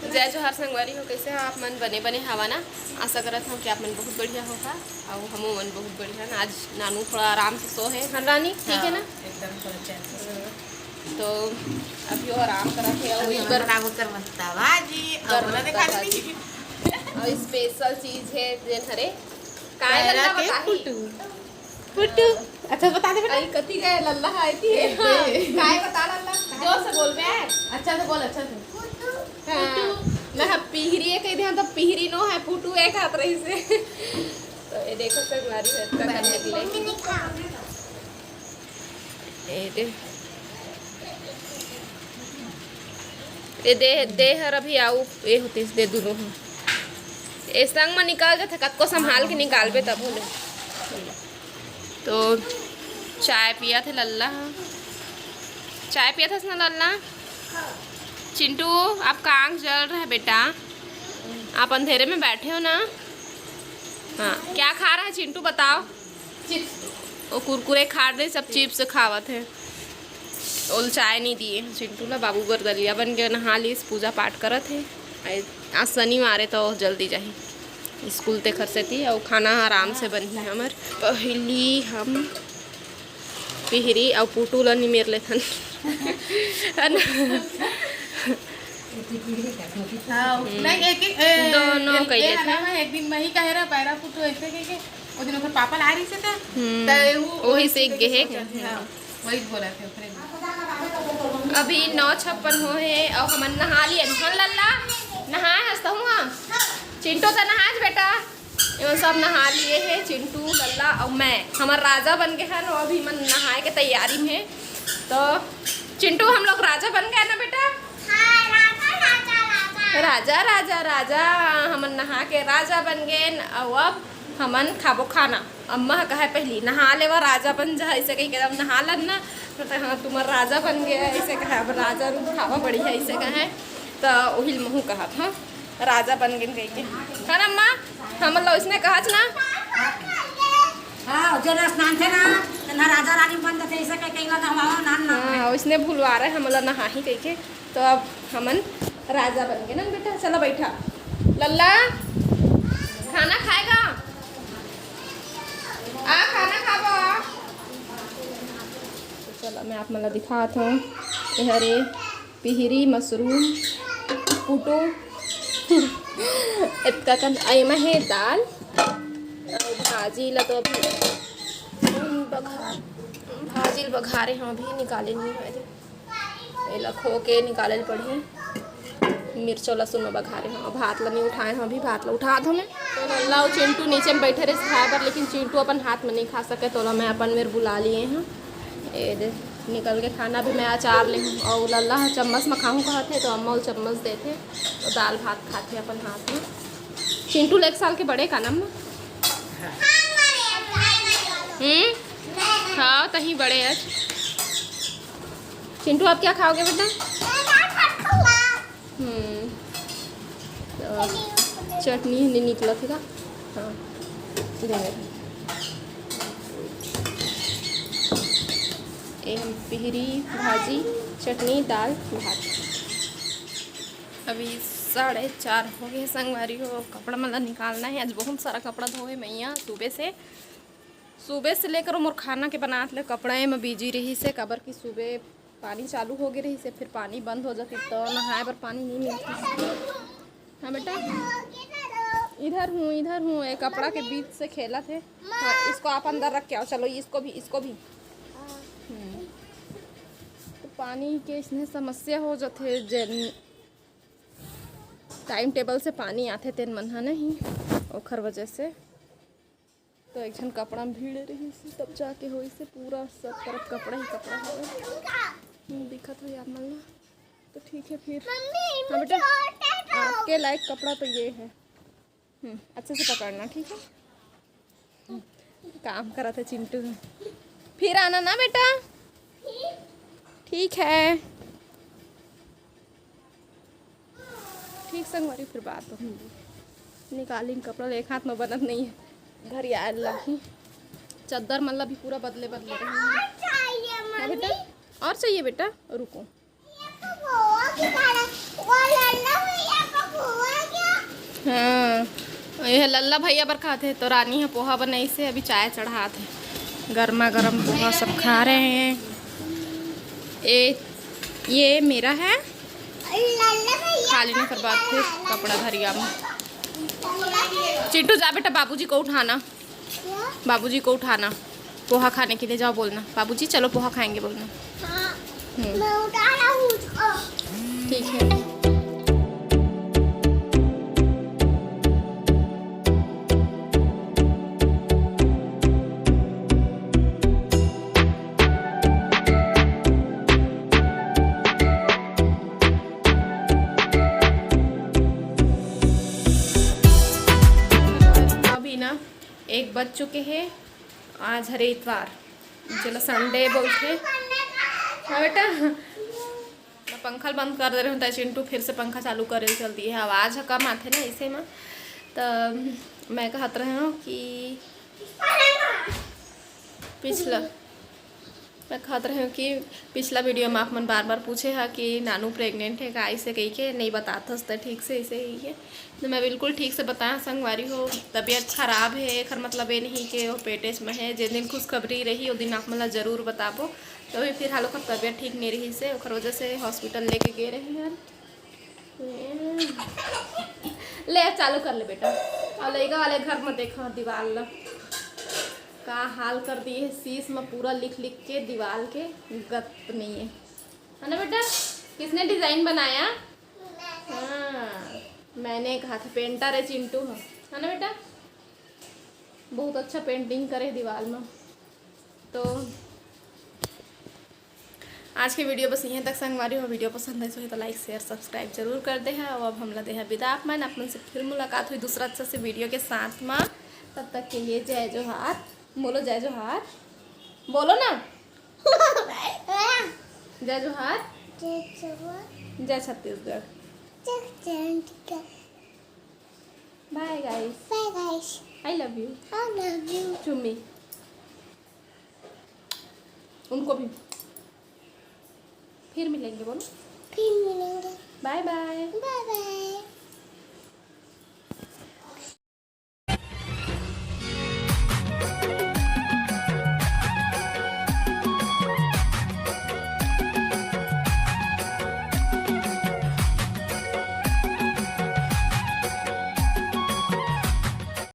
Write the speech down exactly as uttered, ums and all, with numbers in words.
जय जोहार संगवारी हो, कइसे हो आप मन? बने बने हवा ना? आशा करत हूँ कि आप मन बहुत बढ़िया होहा, अउ हमू मन बहुत बढ़िया ना। आज नानू थोड़ा आराम से सो हे, हाँ रानी, ठीक है ना? एकदम थोड़ा चैन से। तो अभी वो आराम करत हे, अउ अभी इस बार बना वो करमत्ता भाजी, अउ करमत्ता ओला देखा भाजी। अउ स्पेशल चीज है जेन हरे, काय पैरा लल्ला के बताही? फुटू। फुटू। अच्छा बता दे बेटा। अई कति गए लल्ला है कि? ए, ए। काय बता लल्ला? जोर से बोल बे। अच्छा से बोल, अच्छा से। हाँ। मैं हाँ पिहरी है कह दे, हम तो पिहरी नो है, फुटू एक हाथ रही से। तो ये देखो संगवारी है, इतना करने के लिए। ए दे, ए दे, दे हर अभी आऊ, ए होतिस दे दुनो ह। ए संग म निकाल जथे, कतको संभाल के निकालबे तब होले। तो चाय पिया थे लल्ला ह। चाय पिया थे ना लल्ला? चिंटू, आपका आँख जल रहा है बेटा, आप अंधेरे में बैठे हो ना। हाँ, क्या खा रहा है चिंटू, बताओ। चिप्स। वो कुरकुरे खा रहे, सब चिप्स खावत है। ओल चाय नहीं दिए चिंटू ला। बाबू बर दलिया बन के नहा लीस, पूजा पाठ करत है। आए-, आज शनिवार है तो जल्दी जाही स्कूल, तेखर सेती अउ खाना आराम से बनही हमर। पहली हम पिहरी अउ पुटू ला निमेर लेथन। है ना? हाँ, नहीं, एक, एक, ए, दोनों एक, कह एक लेथे। हरा में एक दिन मही कहे रहा, पैरा फुटू ऐसे कह के, वो दिन ओकर पापा ला रही से था, हम्म, त वो ओही वही से सीख गे हे। सोचत हे, हाँ, वही बोला थे ओकरे। अभी नौ छप्पन हो हे, अउ हमन नहा लिए। हन लल्ला, नहाए हस तहूँ? हाँ, चिंटू त नहाए बेटा। एमन सब नहा लिए हे, चिंटू, लल्ला अउ मैं। हमर राजा बन गए हैं, अभी मन नहाए के तैयारी में हे। तो चिंटू, हम लोग राजा बन गए ना बेटा? हाँ, राजा, राजा, राजा। राजा, राजा, राजा, हमन नहा के राजा बन गए न, अउ अब हमन खाबो खाना। अम्मा ह कहे पहली, "नहा लेवा, राजा बन जा," ऐसे कही के हम नहा लन ना। तो हाँ, तुम्हार राजा बन गया, ऐसे कहे, "अब राजा रूप खावा बढ़िया," ऐसे कहे। तो ओहिल महू कहत, हाँ। राजा बन गेन कहिके। है ना अम्मा? हमन ला ओइसने कहच ना? हाँ, जो ना स्नान थे ना, तो ना राजा रानी बन जाते, ऐसे कह के ना नहवाओ, ना, ना। हाँ, ओइसने भुलवा रहे हमन ला नहाही कहिके। तो अब हमन राजा बन गेन ना बेटा। चला बैठा। लल्ला, खाना खाएगा? आ, खाना खाबो, आ। तो चला, मैं आप मन ला दिखात हूँ। ये हरे पिहरी, मशरूम, पुटू, एतका कन। एमा हे दाल, अउ भाजी ला तो अभी बघार, भाजी ला बघारे हव, अभी निकाले नहीं हव। एला खो के निकाले ल पड़ही। मिर्चो लहसुन में बघारे हव, भात ला नहीं उठाए हव, अभी भात ला उठात हव मैं। तो लल्ला अउ चिंटू नीचे में बैठे रहे खाए बर, लेकिन चिंटू अपन हाथ में नहीं खा सके, तोला मैं अपन मेर बुला लिए हव। ए दे, निकल के खाना भी मैं अचार ले हूँ। और लल्ला ह चम्मच म खाहूँ कहत हे, तो अम्मा वो चम्मच देथे, तो दाल भात खाथे अपन हाथ में। चिंटू ल एक साल के बड़े का ना अम्मा? हम्म, हाँ, तही बड़े आज। चिंटू, आप क्या खाओगे बेटा? हम्म, तो चटनी नहीं निकला था। हाँ, इधर। ए हम पिहरी भाजी, चटनी, दाल, भात। अभी साढ़े चार हो गए संगवारी हो, कपड़ा मन ला निकालना है। आज बहुत सारा कपड़ा धोए मैया सुबह से, सुबह से लेकर मोर खाना के बनात ले कपड़ा में बिजी रही से, काबर कि सुबह पानी चालू हो गए रही से, फिर पानी बंद हो जाती तो नहाए बर पानी नहीं मिलती। हाँ बेटा, इधर हूँ, इधर हूँ, ये कपड़ा के बीच से खेला थे। हाँ, इसको आप अंदर रख के आओ। चलो, इसको भी, इसको भी। हम्म। तो पानी के इसने समस्या हो जाथे, जेन टाइम टेबल से पानी आथे तेन मन ह नहीं, ओखर वजह से। तो एक झन कपड़ा में भीड़े रही से, तब जाके होई से, पूरा सब तरफ कपड़ा ही कपड़ा हवे। हम्म, दिखत होई आप मन ला। तो ठीक है फिर। मम्मी, हाँ बेटा, मुझे और टाइट हो। आपके लायक कपड़ा तो ये है। हम्म, अच्छे से पकड़ना, ठीक है? काम करत हे चिंटू। फिर आना ना बेटा। ठीक है, ठीक संगवारी, फिर बात होही। निकाली कपड़ा, एक हाथ में बनत नहीं है, घर आए लाही। चद्दर मन ला भी पूरा बदले बदले रही। और चाहिए, हाँ बेटा, मम्मी। और चाहिए बेटा, रुको। ये तो वो की तरह, वो लल्ला हुई, ये तो ये लल्ला भैया बर खात हे, तो रानी ह पोहा बनाइस हे, अभी चाय चढ़ात हे। गर्मा गर्म पोहा सब खा रहे हैं। ए, ये मेरा है, खा लेने के बाद फिर कपड़ा धरिया में। चिंटू, जा बेटा, बाबूजी को उठाना, बाबूजी को उठाना, पोहा खाने के लिए जाओ बोलना, बाबूजी चलो पोहा खाएंगे बोलना। हाँ, हम्म। मैं उठा रहा हूँ उसको। ठीक है। अभी ना एक बज चुके हैं। आज हरे इतवार, जेला संडे बोलथे। हाँ बेटा, मैं पंखा ल बंद कर दे रहे हूँ, ताकि चिंटू फिर से पंखा चालू करे चल दिए है। आवाज़ ह कम आथे ना इसे में, तो मैं कहत रहे हूँ कि पिछला मैं कहत रहे हूँ कि पिछला वीडियो में आप मन बार बार पूछे हा कि नानू प्रेग्नेंट है का, इसे कही के नहीं बतात हस त ठीक से, इसे कही के। तो मैं बिल्कुल ठीक से बताया संगवारी हो, तबीयत खराब है, एखर मतलब ये नहीं कि वो पेटेज में है। जिस दिन खुशखबरी रही, उस दिन आप मन ला जरूर बताबो। तो अभी फिलहाल ओकर तबीयत ठीक नहीं रही से, ओकर वजह से हॉस्पिटल लेके गए रहे हैं। ले, अब चालू कर ले बेटा। और लइका वाले घर में देखा दीवार ला का हाल कर दिए है, शीश में पूरा लिख लिख के दीवार के गत नहीं है, है ना बेटा? किसने डिजाइन बनाया? हाँ, मैंने कहा था, पेंटर है चिंटू, है है ना बेटा? बहुत अच्छा पेंटिंग करे दीवार में। तो आज के वीडियो बस इहें तक संगवारी हो। वीडियो पसंद आइस होही तो लाइक, शेयर, सब्सक्राइब जरूर कर दे है। और अब हमला दे है विदा, आप मन, आप मन से फिर मुलाकात हुई दूसरा अच्छा से वीडियो के साथ में। तब तक के लिए जय जोहार। बोलो जय जोहार, बोलो ना। जय जोहार, जय जोहार। जय छत्तीसगढ़। जय Chhattisgarh. Bye guys. Bye guys. I love you. I love you. चुम्मी। उनको भी। फिर मिलेंगे, बोलो। फिर मिलेंगे। Bye bye. Bye bye.